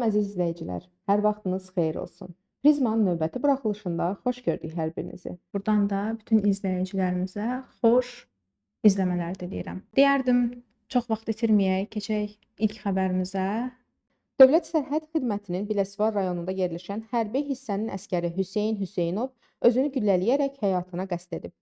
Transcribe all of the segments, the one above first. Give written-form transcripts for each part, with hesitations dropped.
Salam əziz izləyicilər, hər vaxtınız xeyir olsun. Prizmanın növbəti buraxılışında xoş gördük hər birinizi. Buradan da bütün izləyicilərimizə xoş izləmələr diləyirəm. Deyərdim, çox vaxt itirməyək, keçək ilk xəbərimizə. Dövlət Sərhəd Xidmətinin Biləsuvar rayonunda yerləşən hərbi hissənin əsgəri Hüseyn Hüseynov özünü güllələyərək həyatına qəsd edib.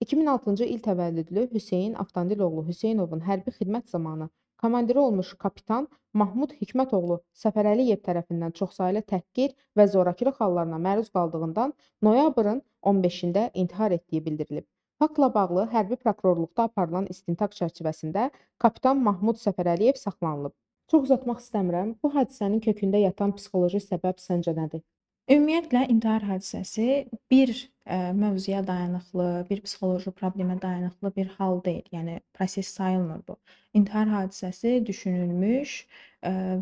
2006-cı il təvəllüdlü Hüseyn Avtandiloğlu Hüseynovun hərbi xidmət zamanı komandiri olmuş kapitan Mahmud Hikmətoğlu Səfərəliyev tərəfindən çoxsaylı təhqir və zorakılıq hallarına məruz qaldığından noyabrın 15-də intihar etdiyi bildirilib. Faktla bağlı hərbi prokurorluqda aparılan istintaq çərçivəsində kapitan Mahmud Səfərəliyev saxlanılıb. Çox uzatmaq istəmirəm. Bu hadisənin kökündə yatan psixoloji səbəb səncə nədir? Ümumiyyətlə intihar hadisəsi bir mövzuya dayanıqlı, bir psixoloji problemə dayanıqlı bir hal deyil. Yəni proses sayılmır bu. İntihar hadisəsi düşünülmüş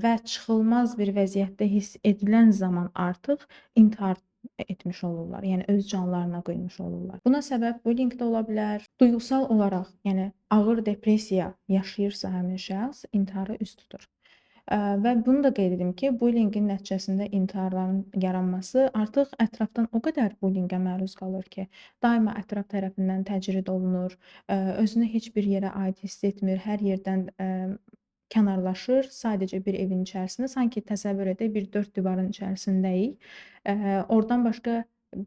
və çıxılmaz bir vəziyyətdə hiss edilən zaman artıq intihar etmiş olurlar. Yəni öz canlarına qıymış olurlar. Buna səbəb bullying də ola bilər. Duyğusal olaraq, yəni ağır depressiya yaşayırsa həmin şəxs intihara üz tutur. Və bunu da qeyd edim ki, bullyingin nəticəsində intiharların yaranması artıq ətrafdan o qədər bullyingə məruz qalır ki, daima ətraf tərəfindən təcrid olunur, özünü heç bir yerə aid hiss etmir, hər yerdən kənarlaşır, sadəcə bir evin içərisində, sanki təsəvvür edək, bir dörd divarın içərisindəyik. Oradan başqa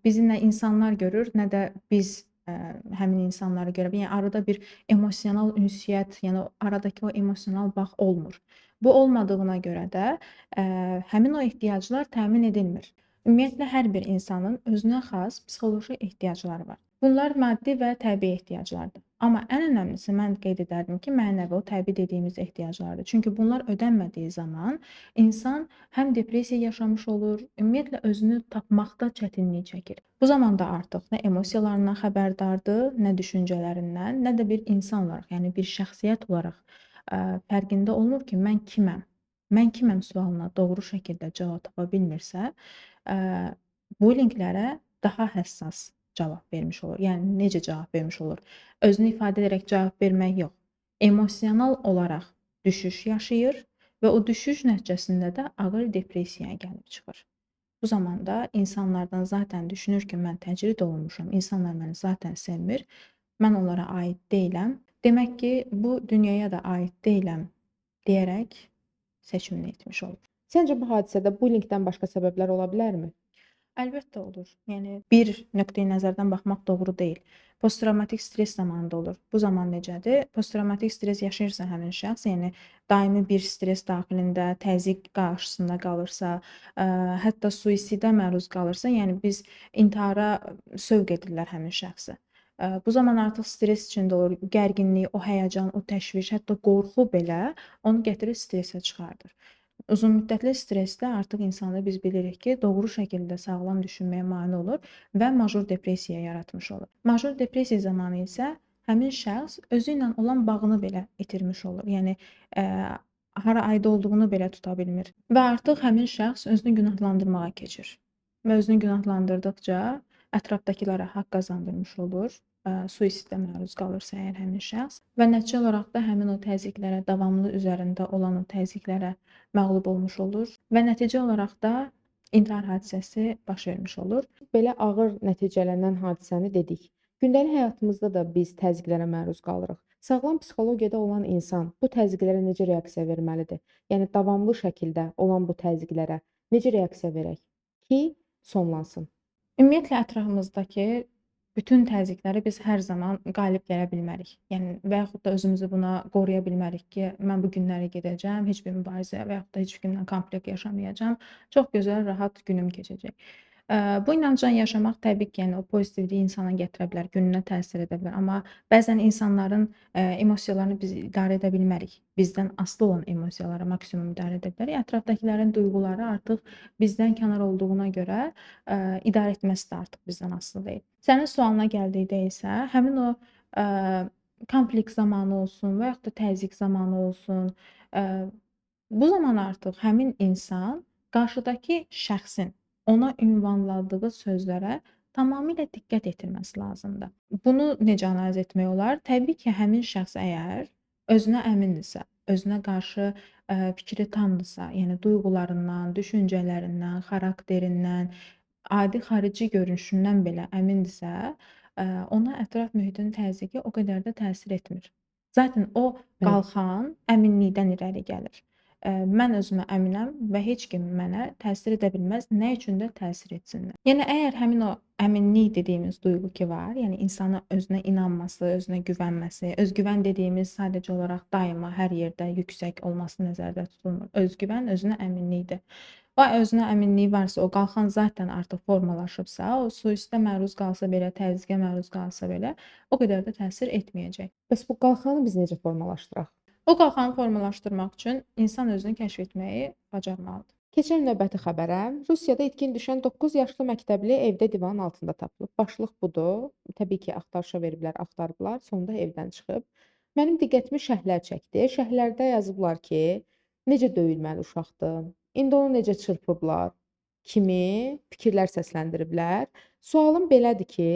bizi nə insanlar görür, nə də biz həmin insanları görə bilir. Yəni arada bir emosional ünsiyyət, yəni aradakı o emosional bağ olmur. Bu olmadığına görə də həmin o ehtiyaclar təmin edilmir. Ümumiyyətlə hər bir insanın özünə xas psixoloji ehtiyacları var. Bunlar maddi və təbii ehtiyaclardır. Amma ən önəmlisi mən qeyd edərdim ki, mənəvi, o təbii dediyimiz ehtiyaclardır. Çünki bunlar ödənmədiyi zaman insan həm depressiya yaşamış olur, ümumiyyətlə özünü tapmaqda çətinlik çəkir. Bu zamanda artıq nə emosiyalarından xəbərdardır, nə düşüncələrindən, nə də bir insan olaraq, yəni bir şəxsiyyət olaraq fərqində olmur ki, mən kiməm? Mən kiməm sualına doğru şəkildə cavab tapa bilmirsə, bullyinglərə daha həssas cavab vermiş olur. Yəni necə cavab vermiş olur? Özünü ifadə edərək cavab vermək yox. Emosional olaraq düşüş yaşayır və o düşüş nəticəsində də ağır depressiyaya gəlib çıxır. Bu zamanda insanlardan zaten düşünür ki, mən təcrid olunmuşam, insanlar məni zaten sevmir, mən onlara aid deyiləm. Demək ki, bu dünyaya da aid deyiləm deyərək seçimini etmiş olur. Səncə bu hadisədə bullyingdən başqa səbəblər ola bilərmi? Əlbəttə olur. Yəni bir nöqteyi nəzərdən baxmaq doğru deyil. Posttravmatik stres zamanında olur. Bu zaman necədir? Posttravmatik stres yaşayırsa həmin şəxs, yəni daimi bir stres daxilində, təzyiq qarşısında qalırsa, hətta suisidə məruz qalırsa, yəni biz intihara sövq edirlər həmin şəxsi. Bu zaman artıq stres içində olur, gərginlik, o həyəcan, o təşviş, hətta qorxu belə onu gətirir stresə çıxardır. Uzunmüddətli stressdə artıq insanda biz bilirik ki, doğru şəkildə sağlam düşünməyə mane olur və major depressiya yaratmış olur. Major depressiya zamanı isə həmin şəxs özü ilə olan bağını belə itirmiş olur. Yəni hara aid olduğunu belə tuta bilmir və artıq həmin şəxs özünü günahlandırmağa keçir. Və özünü günahlandırdıqca ətrafdakılara haqq qazandırmış olur. Suisidə məruz qalırsa əgər həmin şəxs və nəticə olaraq da həmin o təzyiqlərə, davamlı üzərində olan o təzyiqlərə məğlub olmuş olur və nəticə olaraq da intihar hadisəsi baş vermiş olur. Belə ağır nəticələnən hadisəni dedik. Gündəlik həyatımızda da biz təzyiqlərə məruz qalırıq. Sağlam psixologiyada olan insan bu təzyiqlərə necə reaksiya verməlidir? Yəni davamlı şəkildə olan bu təzyiqlərə necə reaksiya verək ki, sonlansın? Ümumiyyətlə ətrafımızdakı bütün təzyiqlərə biz hər zaman qalib gələ bilmərik. Yəni və yaxud da özümüzü buna qoruya bilmərik ki, mən bu günləri gedəcəm, heç bir mübarizə və yaxud da heç kimdən konflikt yaşamayacağam. Çox gözəl, rahat günüm keçəcək. Bu inancla yaşamaq təbii ki, yəni o pozitivliyi insana gətirə bilər, gününə təsir edə bilər. Amma bəzən insanların emosiyalarını biz idarə edə bilmərik. Bizdən asılı olan emosiyaları maksimum idarə edə bilərik. Ətrafdakıların duyğuları artıq bizdən kənar olduğuna görə idarə etməsi də artıq bizdən asılı deyil. Sənin sualına gəldikdə isə həmin o konflikt zamanı olsun və yaxud da təzyiq zamanı olsun, bu zaman artıq həmin insan qarşıdakı şəxsin ona ünvanladığı sözlərə tamamilə diqqət yetirməsi lazımdır. Bunu necə analiz etmək olar? Təbii ki, həmin şəxs əgər özünə əmindirsə, özünə qarşı fikri tamdırsa, yəni duyğularından, düşüncələrindən, xarakterindən, adi xarici görünüşündən belə əmindirsə, ona ətraf mühitin təzyiqi o qədər də təsir etmir. Zaten o qalxan əminlikdən irəli gəlir. Mən özümə əminəm və heç kim mənə təsir edə bilməz, nə üçün də təsir etsinlər. Yəni əgər həmin o əminlik dediyimiz duyğu ki var, yəni insana özünə inanması, özünə güvənməsi, özgüvən dediyimiz sadəcə olaraq daima hər yerdə yüksək olması nəzərdə tutulmur. Özgüvən özünə əminlikdir. O özünə əminliyi varsa, o qalxan zaten artıq formalaşıbsa, o suisidə məruz qalsa belə, təzyiqə məruz qalsa belə, o qədər də təsir etməyəcək. Bəs bu qalxanı biz necə formalaşdıraq? O qalxanı formalaşdırmaq üçün insan özünü kəşf etməyi bacarmalıdır. Keçək növbəti xəbərə. Rusiyada itkin düşən 9 yaşlı məktəbli evdə divanın altında tapılıb. Başlıq budur. Təbii ki, axtarışa veriblər, axtarıblar, sonunda evdən çıxıb. Mənim diqqətimi şərhlər çəkdi. Şərhlərdə yazıblar ki, necə döyülməli uşaqdır, indi onu necə çırpıblar kimi fikirlər səsləndiriblər. Sualım belədir ki,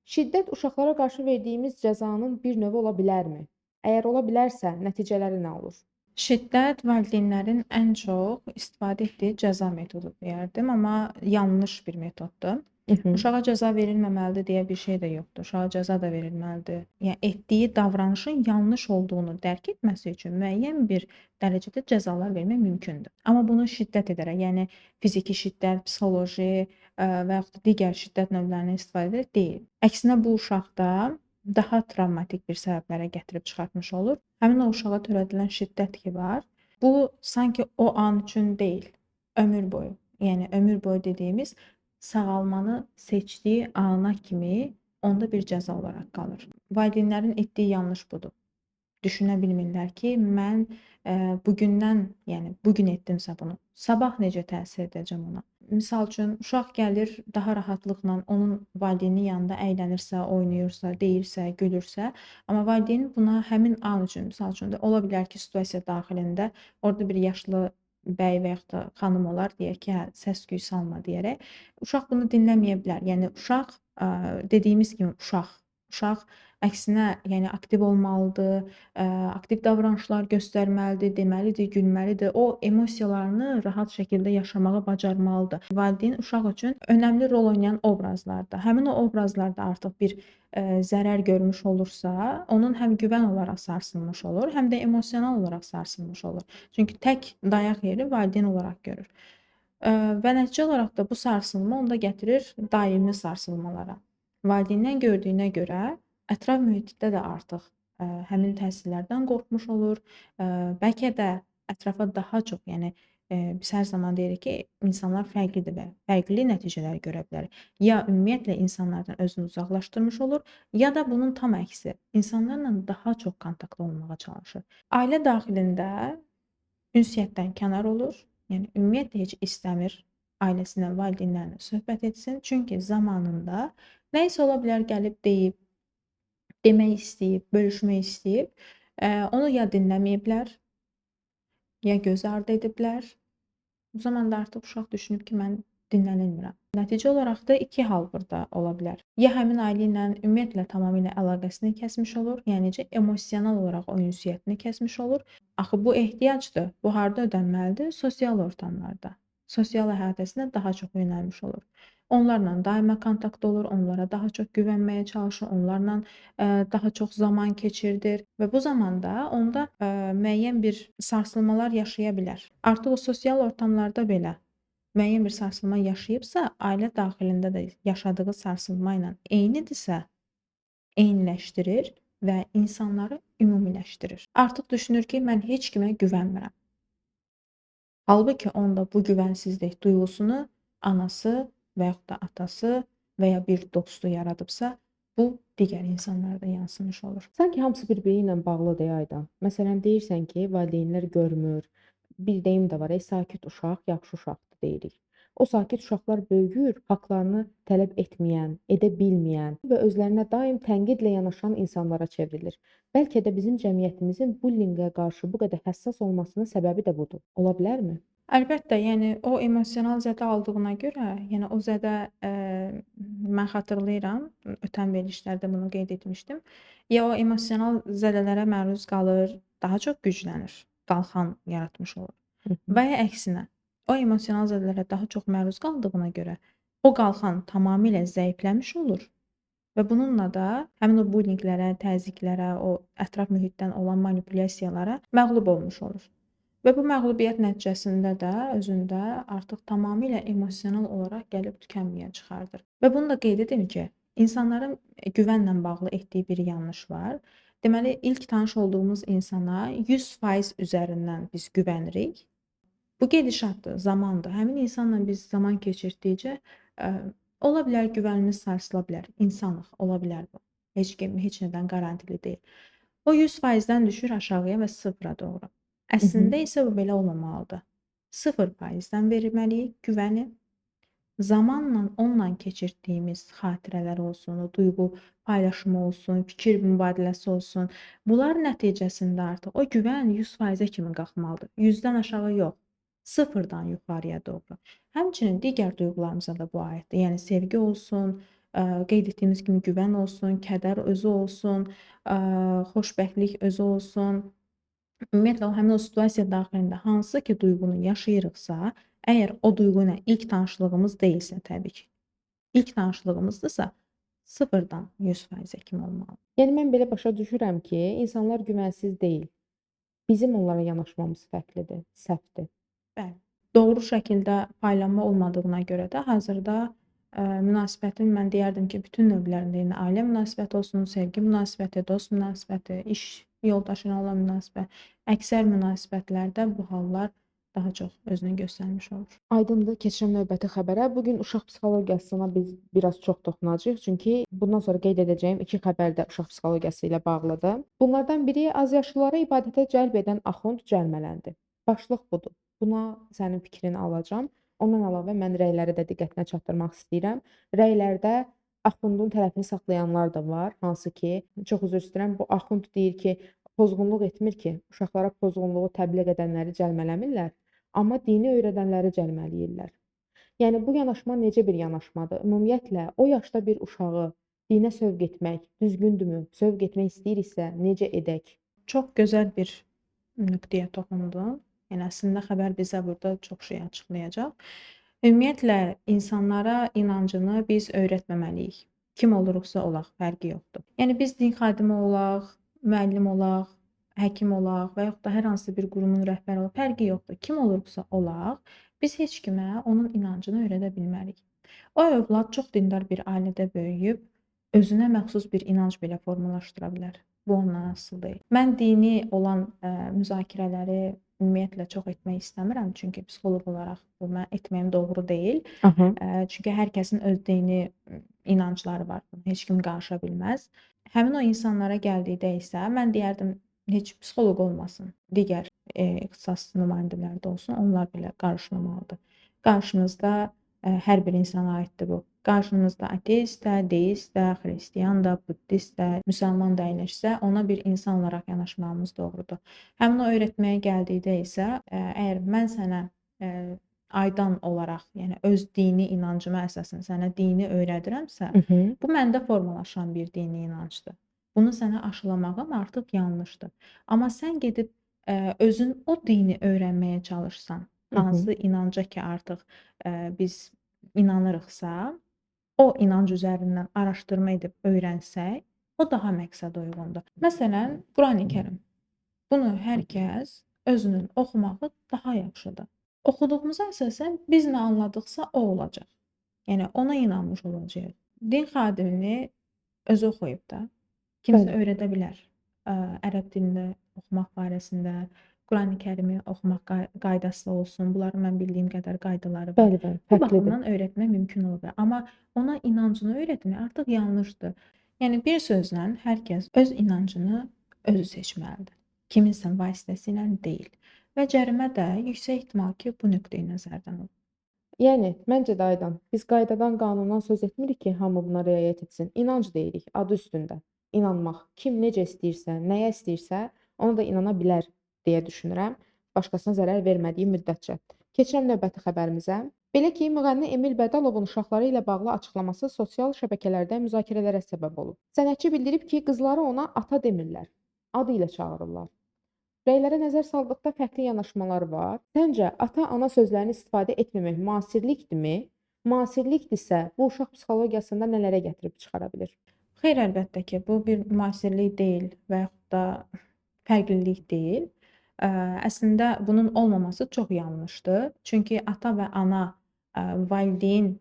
şiddət uşaqlara qarşı verdiyimiz cəzanın bir növü ola bilərmi? Əgər ola bilərsə, nəticələri nə olur? Şiddət valideynlərin ən çox istifadə etdiyi cəza metodu deyərdim, amma yanlış bir metoddur. Uşağa cəza verilməməlidir deyə bir şey də yoxdur. Uşağa cəza da verilməlidir. Yəni etdiyi davranışın yanlış olduğunu dərk etməsi üçün müəyyən bir dərəcədə cəzalar vermək mümkündür. Amma bunu şiddət edərək, yəni fiziki şiddət, psixoloji və yaxud da digər şiddət növlərindən istifadə edərək deyil. Əksinə bu uşaqda daha travmatik bir səbəblərə gətirib çıxartmış olur. Həmin o uşağa törədilən şiddət ki var, bu sanki o an üçün deyil, ömür boyu. Yəni ömür boyu dediyimiz sağalmanı seçdiyi ana kimi onda bir cəza olaraq qalır. Valideynlərin etdiyi yanlış budur. Düşünə bilmirlər ki, mən bugündən, yəni bugün etdimsə bunu, sabah necə təsir edəcəm ona? Misal üçün, uşaq gəlir daha rahatlıqla onun valideynin yanında əylənirsə, oynayırsa, deyirsə, gülürsə, amma valideyn buna həmin an üçün, misal üçün də ola bilər ki, situasiya daxilində orada bir yaşlı bəy və yaxud da xanım olar, deyər ki, hə, səs-küy salma deyərək. Uşaq bunu dinləməyə bilər. Yəni uşaq dediyimiz kimi uşaq əksinə, yəni aktiv olmalıdır, aktiv davranışlar göstərməlidir, deməlidir, gülməlidir. O emosiyalarını rahat şəkildə yaşamağı bacarmalıdır. Valideyn uşaq üçün önəmli rol oynayan obrazlardır. Həmin o obrazlarda artıq bir zərər görmüş olursa, onun həm güvən olaraq sarsılmış olur, həm də emosional olaraq sarsılmış olur. Çünki tək dayaq yeri valideyn olaraq görür. Və nəticə olaraq da bu sarsılma onda gətirir daimi sarsılmalara. Valideyndən gördüyünə görə ətraf mühitdə də artıq həmin təsirlərdən qorxmuş olur. Bəlkə də ətrafa daha çox, yəni biz hər zaman deyirik ki, insanlar fərqlidir və fərqli nəticələr görə bilər. Ya ümumiyyətlə insanlardan özünü uzaqlaşdırmış olur, ya da bunun tam əksi, insanlarla daha çox kontaktda olmağa çalışır. Ailə daxilində ünsiyyətdən kənar olur, yəni ümumiyyətlə heç istəmir ailəsinə, valideynlərinə söhbət etsin. Çünki zamanında nə isə ola bilər gəlib deyib, demək istəyib, bölüşmək istəyib, onu ya dinləməyiblər, ya göz ardı ediblər. Bu zaman da artıq uşaq düşünüb ki, mən dinlənilmirəm. Nəticə olaraq da iki hal burada ola bilər. Ya həmin ailə ilə ümumiyyətlə tamamilə əlaqəsini kəsmiş olur, yəni emosional olaraq o ünsiyyətini kəsmiş olur. Axı bu ehtiyacdır. Bu harda ödənməlidir? Sosial ortamlarda. Sosial əhatəsinə daha çox yönəlmiş olur. Onlarla daima kontaktda olur, onlara daha çox güvənməyə çalışır, onlarla daha çox zaman keçirdir və bu zamanda onda müəyyən bir sarsılmalar yaşaya bilər. Artıq o sosial ortamlarda belə müəyyən bir sarsılma yaşayıbsa, ailə daxilində də yaşadığı sarsılma ilə eynidirsə, eyniləşdirir və insanları ümumiləşdirir. Artıq düşünür ki, mən heç kimə güvənmirəm. Halbuki onda bu güvənsizlik duyğusunu anası və yaxud da atası və ya bir dostu yaradıbsa, bu digər insanlara da yansımış olur. Sanki hamısı bir-biri ilə bağlıdır Aydan. Məsələn, deyirsən ki, valideynlər görmür. Bir deyim də var, sakit uşaq, yaxşı uşaqdır deyirik. O sakit uşaqlar böyüyür, haqlarını tələb etməyən, edə bilməyən və özlərinə daim tənqidlə yanaşan insanlara çevrilir. Bəlkə də bizim cəmiyyətimizin bullinqə qarşı bu qədər həssas olmasının səbəbi də budur. Ola bilərmi? Əlbəttə, yəni o emosional zədə aldığına görə, yəni o zədə mən xatırlayıram, ötən verilişlərdə bunu qeyd etmişdim. Ya o emosional zədələrə məruz qalır, daha çox güclənir. qalxan yaratmış olur. Və ya əksinə, o emosional zədələrə daha çox məruz qaldığına görə o qalxan tamamilə zəifləmiş olur və bununla da həmin o bullinqlərə, təzyiqlərə, o ətraf mühitdən olan manipulyasiyalara məğlub olmuş olur. Və bu məğlubiyyət nəticəsində də özündə artıq tamamilə emosional olaraq gəlib tükənməyə çıxardır. Və bunu da qeyd edim ki, insanların güvənlə bağlı etdiyi bir yanlış var. Deməli, ilk tanış olduğumuz insana 100% üzərindən biz güvənirik. Bu gedişatdır, zamandır. Həmin insanla biz zaman keçirdikcə ola bilər güvənimiz sarsıla bilər. İnsanlıq ola bilər bu. Heç kim heç nədən qarantili deyil. O 100%-dən düşür aşağıya və sıfıra doğru. Əslində isə bu belə olmamalıdır. 0%-dən verməliyik güvəni. Zamanla onunla keçirdiyimiz xatirələr olsun, o duyğu paylaşımı olsun, fikir mübadiləsi olsun, bunlar nəticəsində artıq o güvən 100%-ə kimi qalxmalıdır. 100-dən aşağı yox, sıfırdan yuxarıya doğru. Həmçinin digər duyğularımıza da bu aiddir. Yəni sevgi olsun, qeyd etdiyimiz kimi güvən olsun, kədər özü olsun, xoşbəxtlik özü olsun. Ümumiyyətlə, həmin o situasiya daxilində hansı ki duyğunu yaşayırıqsa, əgər o duyğu ilə ilk tanışlığımız deyilsə təbii ki, ilk tanışlığımızdırsa, sıfırdan 100%-ə kimi olmalıdır. Yəni mən belə başa düşürəm ki, insanlar güvənsiz deyil. Bizim onlara yanaşmamız fərqlidir, səhvdir. Bəli. Doğru şəkildə paylanma olmadığına görə də hazırda münasibətin, mən deyərdim ki, bütün növlərində, yəni ailə münasibəti olsun, sevgi münasibəti, dost münasibəti, iş yoldaşı ilə olan münasibət, əksər münasibətlərdə bu hallar daha çox özünü göstərmiş olur. Aydındır, keçirəm növbəti xəbərə. Bu gün uşaq psixologiyasına biz biraz çox toxunacağıq, çünki bundan sonra qeyd edəcəyim iki xəbər də uşaq psixologiyası ilə bağlıdır. Bunlardan biri azyaşlıları ibadətə cəlb edən axund cərimələndi. Başlıq budur. Buna sənin fikrini alacağam. Ondan əlavə mən rəyləri də diqqətinə çatdırmaq istəyirəm. Rəylərdə axundun tərəfini saxlayanlar da var, hansı ki, çox üzr istəyirəm, bu axund deyir ki, pozğunluq etmir ki, uşaqlara pozğunluğu təbliğ edənləri cərimələmirlər, amma dini öyrədənləri cərimələyirlər. Yəni bu yanaşma necə bir yanaşmadır? Ümumiyyətlə, o yaşda bir uşağı dinə sövq etmək düzgündürmü? Sövq etmək istəyiriksə, necə edək? Çox gözəl bir nöqtəyə toxundun. Yəni əslində xəbər bizə burada çox şey açıqlayacaq. Ümumiyyətlə, insanlara inancını biz öyrətməməliyik. Kim oluruqsa olaq, fərqi yoxdur. Yəni biz din xadimi olaq, müəllim olaq, həkim olaq və yaxud da hər hansı bir qurumun rəhbəri olaq, fərqi yoxdur. Kim oluruqsa olaq, biz heç kimə onun inancını öyrədə bilmərik. O övlad çox dindar bir ailədə böyüyüb, özünə məxsus bir inanc belə formalaşdıra bilər. Bu ondan asılı deyil. Mən dini olan müzakirələri ümumiyyətlə çox etmək istəmirəm, çünki psixoloq olaraq bu mən etməyim doğru deyil. Çünki hər kəsin öz dini inancları var, bunu heç kim qarışa bilməz. Həmin o insanlara gəldikdə isə mən deyərdim, heç psixoloq olmasın, digər ixtisas nümayəndələri də olsun, onlar belə qarışmamalıdır. Qarşınızda hər bir insana aiddir bu. Qarşınızda ateist də, deist də, xristian da, buddist də, müsəlman da əyləşsə, ona bir insan olaraq yanaşmağımız doğrudur. Həmin o öyrətməyə gəldikdə isə, əgər mən sənə aydan olaraq, yəni öz dini inancıma əsasən sənə dini öyrədirəmsə, bu məndə formalaşan bir dini inancdır. Bunu sənə aşılamağım artıq yanlışdır. Amma sən gedib özün o dini öyrənməyə çalışsan, hansı inanca ki artıq biz inanırıqsa, o inanc üzərindən araşdırma edib öyrənsək, o daha məqsədə uyğundur. Məsələn, Qurani-Kərim. Bunu hər kəs özünün oxumağı daha yaxşıdır. Oxuduğumuza əsasən biz nə anladıqsa o olacaq. Yəni ona inanmış olacağıq. Din xadimini özü oxuyub da, kimsə öyrədə bilər. Ərəb dilini oxumaq barəsində, Qurani-Kərimi oxumaq qaydası olsun. Bunların mən bildiyim qədər qaydaları var. Bəli, bəli, Bu baxımdan öyrətmək mümkün ola bilər. Amma ona inancını öyrətmək artıq yanlışdır. Yəni bir sözlə hər kəs öz inancını özü seçməlidir. Kiminsə vasitəsilə deyil. Və cərimə də yüksək ehtimal ki, bu nöqteyi nəzərdən olur. Yəni, məncə də Aydan, biz qaydadan, qanundan söz etmirik ki, hamı buna riayət etsin. İnanc deyirik, adı üstündə. İnanmaq. Kim necə istəyirsə, nəyə istəyirsə, ona da inana bilər deyə düşünürəm, başqasına zərər vermədiyi müddətcə. Keçirəm növbəti xəbərimizə. Belə ki, müğənni Emil Bədalovun uşaqları ilə bağlı açıqlaması sosial şəbəkələrdə müzakirələrə səbəb olub. Sənətçi bildirib ki, qızları ona ata demirlər, adı ilə çağırırlar. Rəylərə nəzər saldıqda fərqli yanaşmalar var. Səncə ata-ana sözlərini istifadə etməmək müasirlikdirmi? Müasirlikdirsə, bu uşaq psixologiyasında nələrə gətirib çıxara bilər? Xeyr, əlbəttə ki, bu bir müasirlik deyil və yaxud da fərqlilik deyil. Əslində bunun olmaması çox yanlışdır. Çünki ata və ana valideyn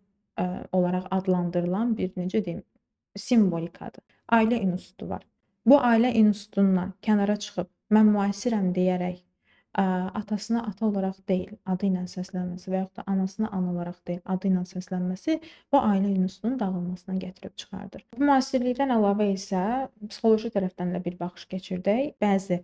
olaraq adlandırılan bir, necə deyim, simvolikadır. Ailə institutu var. Bu ailə institutundan kənara çıxıb mən müasirəm deyərək atasına ata olaraq deyil, adı ilə səslənməsi və yaxud da anasına ana olaraq deyil, adı ilə səslənməsi o ailə institutunun dağılmasına gətirib çıxardır. Bu müasirlikdən əlavə isə psixoloji tərəfdən də bir baxış keçirdək. Bəzi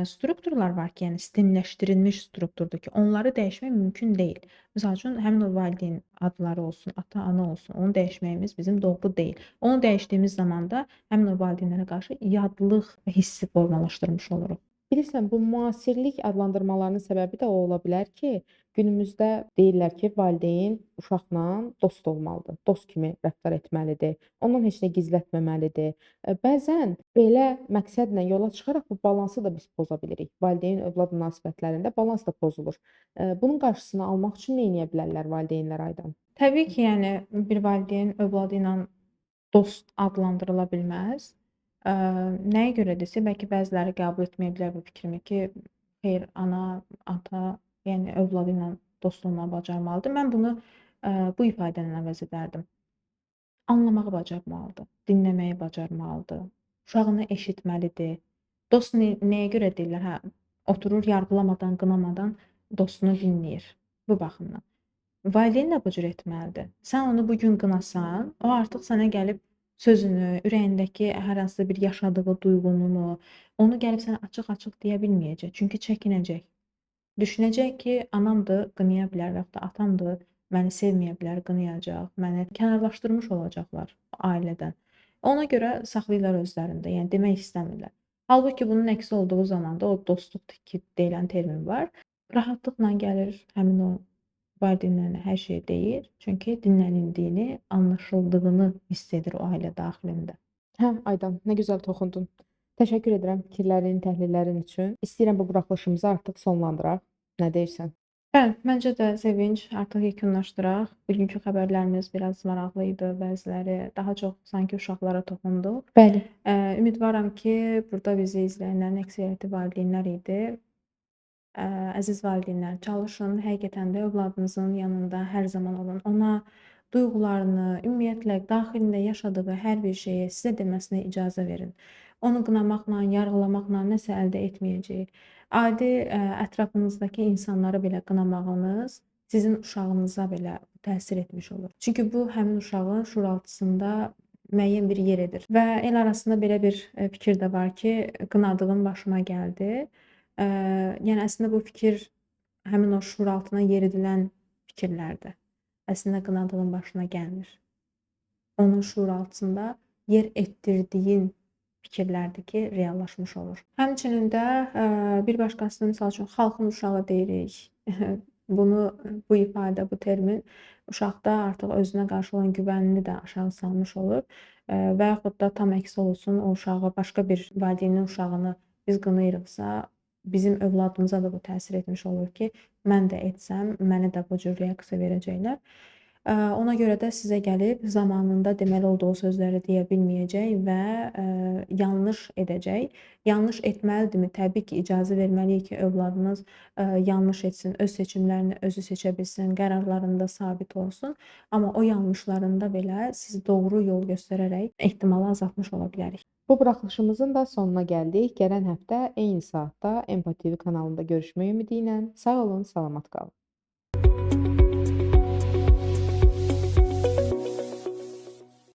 strukturlar var ki, yəni sistemləşdirilmiş strukturdur ki, onları dəyişmək mümkün deyil. Məsəl üçün, həmin o valideyn adları olsun, ata, ana olsun, onu dəyişməyimiz bizim doğru deyil. Onu dəyişdiyimiz zaman da həmin o valideynlərə qarşı yadlıq hissi formalaşdırmış oluruq. Bilirsən, bu müasirlik adlandırmalarının səbəbi də o ola bilər ki, günümüzdə deyirlər ki, valideyn uşaqla dost olmalıdır, dost kimi rəftar etməlidir, ondan heç nə gizlətməməlidir. Bəzən belə məqsədlə yola çıxaraq bu balansı da biz poza bilirik. Valideyn-övlad münasibətlərində balans da pozulur. Bunun qarşısını almaq üçün nə edə bilərlər valideynlər, Aydan? Təbii ki, yəni bir valideyn övladı ilə dost adlandırıla bilməz. Nəyə görə desə, bəlkə bəziləri qəbul etməyə bilər bu fikrimi ki, xeyr, ana, ata, yəni övladı ilə dost olmağı bacarmalıdır. Mən bunu bu ifadəni əvəz edərdim. Anlamağı bacarmalıdır, dinləməyi bacarmalıdır, uşağını eşitməlidir. Dost nəyə görə deyirlər? Hə, oturur, yargılamadan, qınamadan dostunu dinləyir. Bu baxımdan. Valideyn də bu cür etməlidir. Sən onu bu gün qınasan, o artıq sənə gəlib sözünü, ürəyindəki hər hansı bir yaşadığı duyğunu, onu gəlib sənə açıq-açıq deyə bilməyəcək. Çünki çəkinəcək. Düşünəcək ki, anamdır, qınaya bilər və yaxud da atamdır, məni sevməyə bilər, qınayacaq, məni kənarlaşdırmış olacaqlar ailədən. Ona görə saxlayırlar özlərində, yəni demək istəmirlər. Halbuki bunun əksi olduğu zaman da o dostluq ki deyilən termin var. Rahatlıqla gəlir həmin o valideynlərinə hər şeyi deyir. Çünki dinlənildiyini, anlaşıldığını hiss edir o ailə daxilində. Hə, Aydan, nə gözəl toxundun. Təşəkkür edirəm fikirlərin, təhlillərin üçün. İstəyirəm bu buraxılışımızı artıq sonlandıraq. Nə deyirsən? Bəli, məncə də Sevinc, artıq yekunlaşdıraq. Bugünkü xəbərlərimiz biraz maraqlı idi, bəziləri daha çox sanki uşaqlara toxundu. Bəli. Ümidvaram ki, burada bizi izləyənlərin əksəriyyəti valideynlər idi. Əziz valideynlər, çalışın, həqiqətən də övladınızın yanında hər zaman olun. Ona duyğularını, ümumiyyətlə daxilində yaşadığı hər bir şeyi sizə deməsinə icazə verin. Onu qınamaqla, yargılamaqla nəsə əldə etməyəcəyik. Adi ətrafınızdakı insanları belə qınamağınız sizin uşağınıza belə təsir etmiş olur. Çünki bu həmin uşağın şuuraltısında müəyyən bir yer edir. Və el arasında belə bir fikir də var ki, qınadığım başıma gəldi. Yəni əslində bu fikir həmin o şuuraltına yeridilən fikirlərdir. Əslində qınadığın başına gəlmir. Onun şuuraltısında yer etdirdiyin fikirlərdir ki, reallaşmış olur. Həmçinin də bir başqasını, misal üçün, xalqın uşağı deyirik. Bunu, bu ifadə, bu termin uşaqda artıq özünə qarşı olan güvənini də aşağı salmış olur. Və yaxud da tam əksi olsun, o uşağı, başqa bir valideynin uşağını biz qınayırıqsa, bizim övladımıza da bu təsir etmiş olur ki, mən də etsəm, mənə də bu cür reaksiya verəcəklər. Ona görə də sizə gəlib zamanında deməli olduğu sözləri deyə bilməyəcək və yanlış edəcək. Yanlış etməlidirmi? Təbii ki, icazə verməliyik ki, övladınız yanlış etsin, öz seçimlərini özü seçə bilsin, qərarlarında sabit olsun. Amma o yanlışlarında belə siz doğru yol göstərərək ehtimalı azaltmış ola bilərik. Bu buraxılışımızın da sonuna gəldik. Gələn həftə eyni saatda Empa TV kanalında görüşmək ümidi ilə sağ olun, salamat qalın.